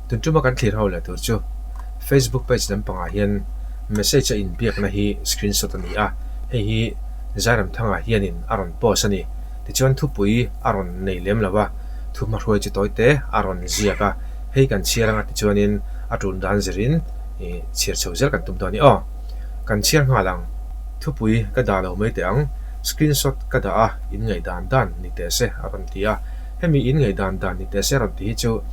Tun tuma kan thlir ho leh tur chu Facebook page lampangah hian message a inbiakna hi screenshot a ni a, hei hi Zairamthanga hianin a rawn post a ni. Tichuan thupui a rawn nei lem lo a, thu hmahruai chu tawi te a rawn ziak a, hei kan chhiar anga tichuanin a tul dan zirin chhiar chho zel kan tum dawn a ni aw. Kan chhiar nghal ang. Thupui ka dah lo mai teh ang, screenshot ka dah a, in ngaihdan dan ni teh se a rawn ti a. Hemi in ngaihdan dan ni teh se a rawn ti hi chu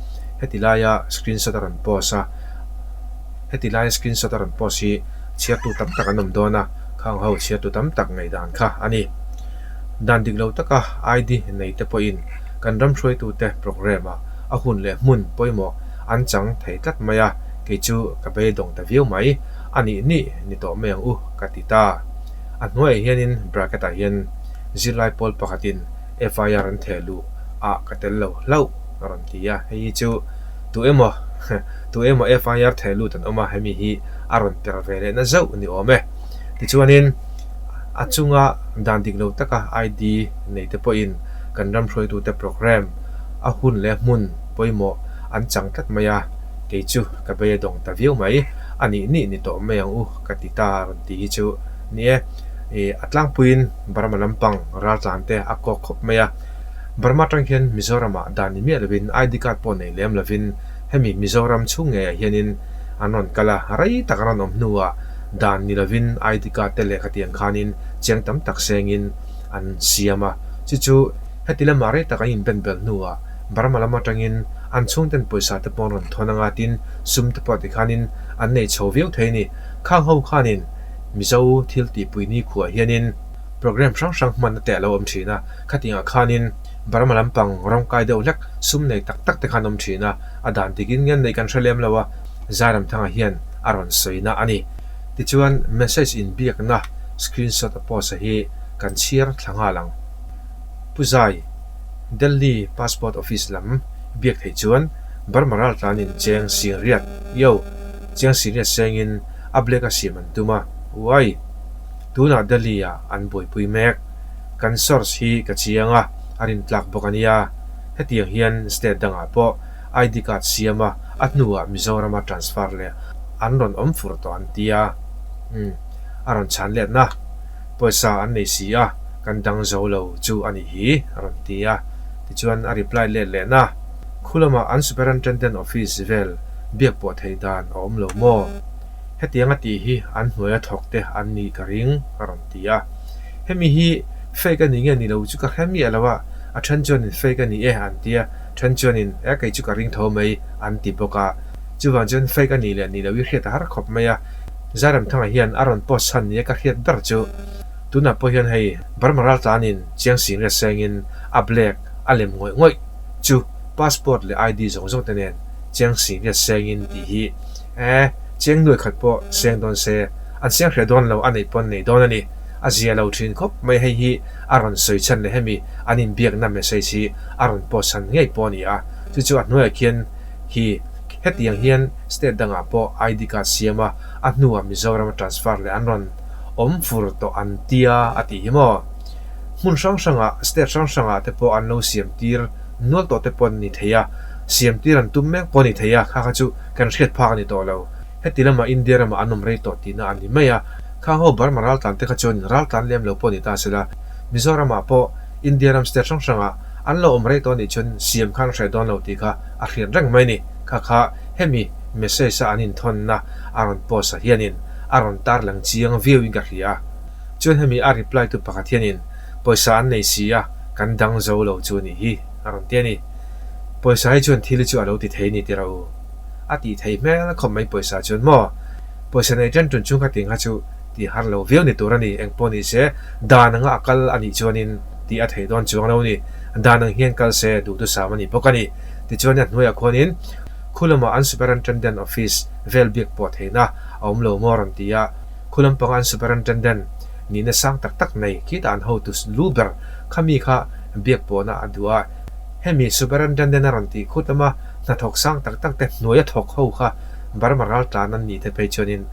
heti laia screenshot a rawn post a, heti laia screenshot a rawn post hi chhiartu tam tak an awm dawn a, khang ho chhiartu tam tak ngaihdan kha a ni. Dan dik lo taka ID nei te pawhin kan ram hruaitute programme ah a hun leh hmun pawimawh an chang thei tlat mai a, kei chu ka beidawng ta viau mai, a nih nih ni tawh mai ang u ka ti ta. A hnuaiah hianin bracket ah hian zirlai pawl pakhatin FIR an theh luh ah ka tel lo hlauh a rawn ti a, hei hi chu tu emaw tu emaw FIR theh lut an awm a, hemi hi a rawn per ve leh na zauh ni awm e. Tichuanin a chunga dan dik lo taka ID nei te pawhin kan ram hruaitute programme a hun leh hmun pawimawh an chang tlat mai a, kei chu ka bei a dawng ta viau mai, a nih nih ni tawh mai ang u ka ti ta a rawn ti hi chu ni e. Ih a tlangpuiin Burma lampang raltlan te a kawk khawp mai a, Burma atang hian Mizoramah dan ni miah lovin ID card pawh nei lem lovin hemi Mizoram chhung ngeiah hianin an rawn kal a, rei tak an rawn awm hnuah dan ni lovin ID card te lehkha tiang khanin chiang tam tak sengin an siam a, chu chu heti lamah rei tak an inben bel hnuah Burma lam atangin an chhungten pawisa te pawh an rawn thawn anga tin sum te pawh tikhanin an nei chho viau thei a ni. Khang ho khanin Mizo thil tihpui nikhuah hianin programme hrang hrang hmanna te a lo awm thin a, khatingah khanin Burma lampang rawngkai deuh hlek sum nei tak tak te khan awm thin a, a dan dikin nge neih kan hre lem lo a, Zairamthanga hian a rawn sawina a ni. Tichuan message inbiakna screenshot a post a hi kan chhiar thla nghal ang. Pu Zai, Delhi Passport Office lam biak theih chuan Burma raltlanin cheng singriat, yo, cheng singriat sengin a black a siam an tum a, uai! Tunah Delhi ah an buaipui mek. Kan source hi ka chiang a, a rintlak bawk a nia. Hetiang hian state dangah pawh ID card siam a, a hnuah Mizorama transfer leh an rawn awm fur tawh an ti a. Umm, a rawn chhan letna. Pawisa an nei si a, kan dang zo lo chu a nih hi, a rawn ti a. Tichuan a reply let lehna. Khu lamah an Superintendent office vel biak pawh theih dan a awm lo maw? Hetiang a tih hi an hnuaia thawk te an nih ka ring, a rawn ti a. Hemi hi fake a ni nge ni lo chu ka hre miah lo a, a then chuanin fake a ni e an ti a, then chuanin e kei chu ka ring tho mai an ti bawk a. Chuvang chuan fake a nih leh nih loh i hriat a har khawp mai a. Zairamthanga hian a rawn post chhan nia ka hriat ber chu tunah pawh hian hei Burma raltlanin Chiang Singlet sengin a black a lem ngawih ngawih chu passport leh ID zawng zawng te nen Chiang Singlet sengin tih hi E, chiang nuai khat pawh seng dawn se, an seng hreh dawn lo a neih pawn nei dawn a ni. A zia lo thin khawp mai hei hi a rawn sawi chhan leh hemi an inbiakna message hi a rawn post chhan ngei pawh a ni a, chu chu a hnuaiah khian hi hetiang hian state dangah pawh ID card siam a, a hnuah Mizoram a transfer leh an rawn awm fur tawh an tia a tih hi maw? Hmun hrang hrangah state hrang hrangah te pawh an lo siam tir nual tawh te pawh an ni thei a, siam tir an tum mek pawh a ni thei a, kha kha chu Kan hriat phak a ni tawh lo. Heti lamah India ramah an awm rei tawh tihna a ni mai a. Khang ho Burma raltlan te kha chuan raltlan lem lo pawh ni ta sela, Mizoramah pawh India ram state hrang hrangah an lo awm rei tawh anih chuan siam khan hreh dawn lo tih kha a hriat reng mai a ni. Kha kha hemi message a an inthawnna a rawn post ah hianin a rawn tarlang chiang viauin ka hria a. Chuan hemi a reply tu pakhat hianin pawisa an nei si a, kan dang zo lo chu a nih hi a rawn ti a ni. Pawisa hi chuan thil hi chu a lo ti thei a ni tih ro. A tih thei hmel khawp mai pawisa chuan maw? Pawisa nei ṭan ṭun chung kha tih kha chu tih har lo viau ni tur a ni. Engpawh ni se, dan anga a kal a nih chuanin tih a thei dawn chuang lo ni. Dan ang hian kal se duhthusam a ni bawk a ni. Tichuan a hnuaiah khuanin khu lamah an Superintendent Office vel biak pawh theihna a awm lo maw rawn ti a. Khu lampanga an Superintendent nihna sang tak tak nei khitah an hotu lu ber khami kha biak pawhna a duh a. Hemi Superintendent a rawn tih khut lama hnathawk sang tak tak te hnuaia thawk ho kha Burma raltlan an nih te phei chuanin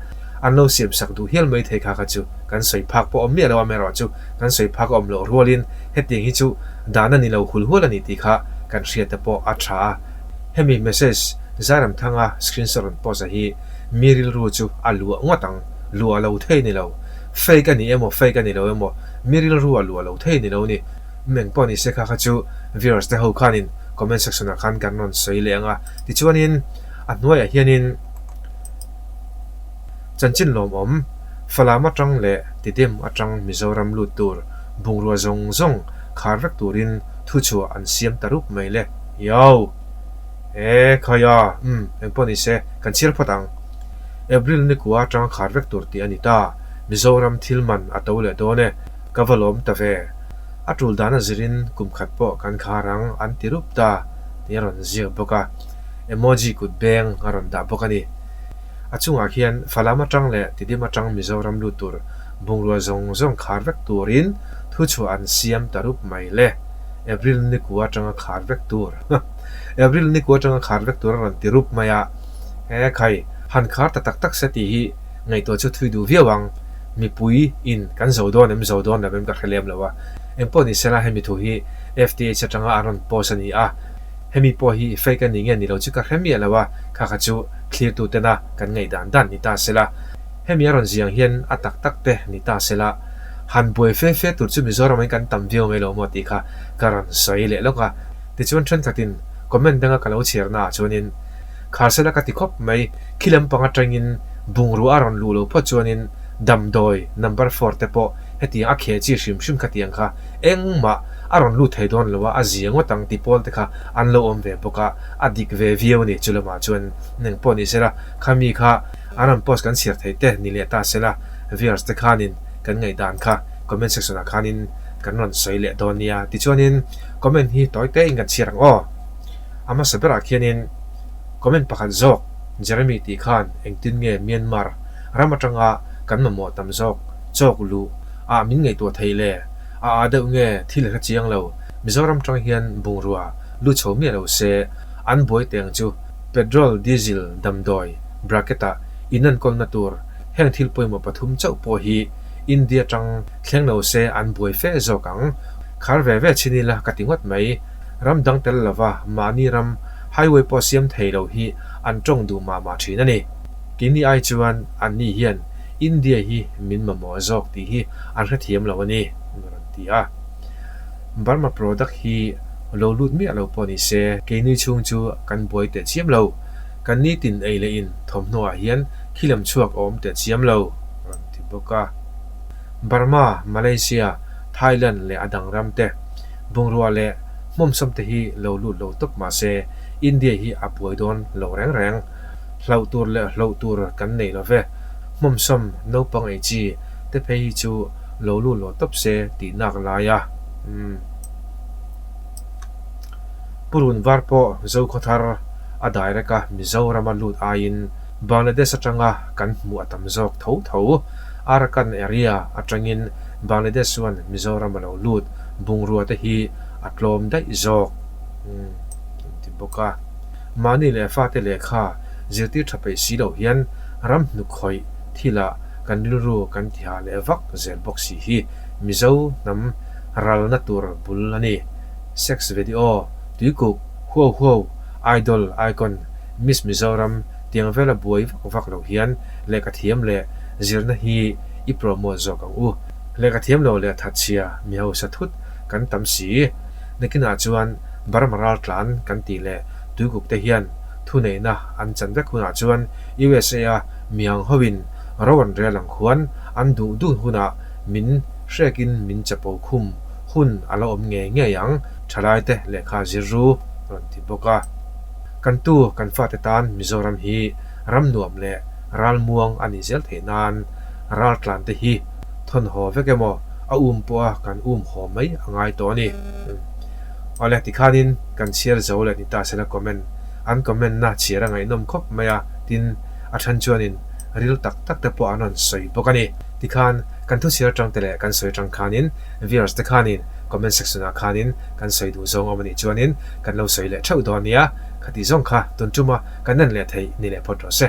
an lo siam sak duh hial mai thei kha kha chu kan sawi phak pawh awm miah lo amaherawh chu kan sawi phak a awm loh rualin hetiang hi chu dan a ni lo hul hual a ni tih kha kan hriat te pawh a tha a. Hemi message Zairamthanga screenshot rawn post a hi mi rilru chu a luah ngawt ang, luah lo thei ni lo. Fake a ni emaw fake a ni lo emaw mi rilru a luah lo thei ni lo ni. Meng pawh ni se kha kha chu viewers te ho khanin comment section ah khan kan rawn sawi leh ang a. Tichuanin a hnuaiah hianin chanchin lawmawm Falam atang leh Tidem atang Mizoram lut tur bungrua zawng zawng khar vek turin thuchhuah an siam ta rup mai le. Yo! E khaia, umm, engpawh ni se, kan chhiar phawt ang. April ni kua atanga khar vek tur tih a ni ta. Mizoram thil man a to leh dawn e, ka va lawm ta ve. A tul dan a zirin kum khat pawh kan khar ang an ti rup ta tih a rawn ziak bawk a. Emoji kut beng a rawn dah bawk a ni. A chungah khian Falam atang leh Tidim atang Mizoram lut tur bungrua zawng zawng khar vek turin thuchhuah an siam ta rup mai le. April ni kua atanga khar vek tur. April ni kua atanga khar vek tur a rawn ti rup mai a. He khai, han khar ta tak tak se tih hi ngaihtuah chu thui duh viau ang. Mipui in kan zo dawn em zo dawn lo em ka hre lem lo a. Engpawh ni sela hemi thu hi FTH atanga an rawn post a ni a. Hemi pawh hi fake a ni nge ni lo chu ka hre miah lo a, kha kha chu thlirtu tena kan ngaihdan dan ni ta sela. Hemi a rawn ziang hian a tak tak te ni ta sela, han buai fe fe tur chu Mizoram in kan tam viau mai lo maw tih kha ka rawn sawi leh lawk a. Tichuan thenkhatin comment danga ka lo chhiarna ah chuanin khar sela ka ti khawp mai, khi lampang atangin bungrua a rawn luh lo phawt chuanin damdawi number four te pawh hetiang a kheh chi hrim hrim khatiang kha engmah a rawn lut thei dawn lo a, a zia ngawt ang ti pawl te kha an lo awm ve bawk a, a dik ve viau a ni. Chu lamah chuan neng pawh ni sela, kha mi kha an rawn post kan chhiar theih te ni leh ta sela, viewers te khanin kan ngaihdan kha comment section ah khanin kan rawn sawi leh dawn nia. Tichuanin comment hi tawi te in kan chhiar ang aw. A hmasa berah khianin comment pakhat zawk Jeremy tih khan engtin nge Myanmar ram atanga kan mamawh tam zawk chawk luh ah min ngaihtuah theih le? A aa deuh nge thil hre chiang lo. Mizoram tang hian bungrua lu chho miah lo se, an buai teng chu petrol, diesel, damdawi, bracket ah inenkawlna tur heng thil pawimawh pathum chauh pawh hi India tang thleng lo se an buai fe zawk ang. Khar ve ve chin ila ka ti ngawt mai. Ram dang tel lova mahni ram highway pawh siam thei lo hi an tawng duh mah mah thin a ni. Keini ai chuan anni hian India hi min mamawh zawk tih hi an hrethiam lo a ni, an rawn ti a. Burma product hi lo lut miah lo pawh ni se, keini chhung chu kan buai teh chiam lo. Kan nitin ei leh in thawmhnaw ah hian khi lam chhuak a awm teh chiam lo, a rawn ti bawk a. Burma, Malaysia, Thailand leh a dang ram te bungrua leh hmawmsawm te hi lo lut lo tawp mah se, India hi a buai dawn lo reng reng. Hlauh tur leh hloh tur kan nei lo ve. Hmawmsawm naupang ei chi te phei hi chu lo lut lo tawp se tih nak lai a. Umm. Purun var pawh Zokhawthar a direct a Mizorama lut aiin Bangladesh atanga kan hmuh a tam zawk tho tho. Arakan area atangin Bangladesh chuan Mizorama lo lut bungrua te hi a tlawm daih zawk. Umm. An ti bawk a. Mahni leh fate lehkha zirtir tha peih si lo hian ram hnuk khawih thilah kan rilru kan tihah leh vak zel bawk si hi Mizo hnam ralna tur bul a ni. Sex video, tuikuk, huau huau, idol, icon, Miss Mizoram tiang vela buai vak vak lo hian lehkha thiam leh zirna hi i promote zawk ang u. Lehkha thiam lo leh thatchhia mi hausa thut kan tam si. Nakinah chuan Burma raltlan kan tih leh tuikuk te hian thuneihna an chan vek hunah chuan USA a miang hoin ro an rel ang khuan an duh dun hunah min hrekin min chapo khum hun a la awm ngei ngei ang, thalaite lehkha zir ru rawn ti bawk a. Kan tu kan fate tan Mizoram hi ram nuam leh ralmuang a nih zel theih nan raltlan te hi thawn haw vek emaw a um pawha kan um haw mai a ngai tawh a ni. Awle tikhanin kan chhiar zo leh ni ta sela comment an comment na chhiar a ngaihnawm khawp mai a, tin a then chuanin ril tak tak te pawh an rawn sawi bawk a ni. Tikhan kan thu chhiar atang te leh kan sawi atang khanin viewers te khanin comment section ah khanin kan sawi duh zawng awm a nih chuanin kan lo sawi leh theuh dawn nia, khatih zawng kha tun tuma kan en leh theih ni leh phawt rawh se.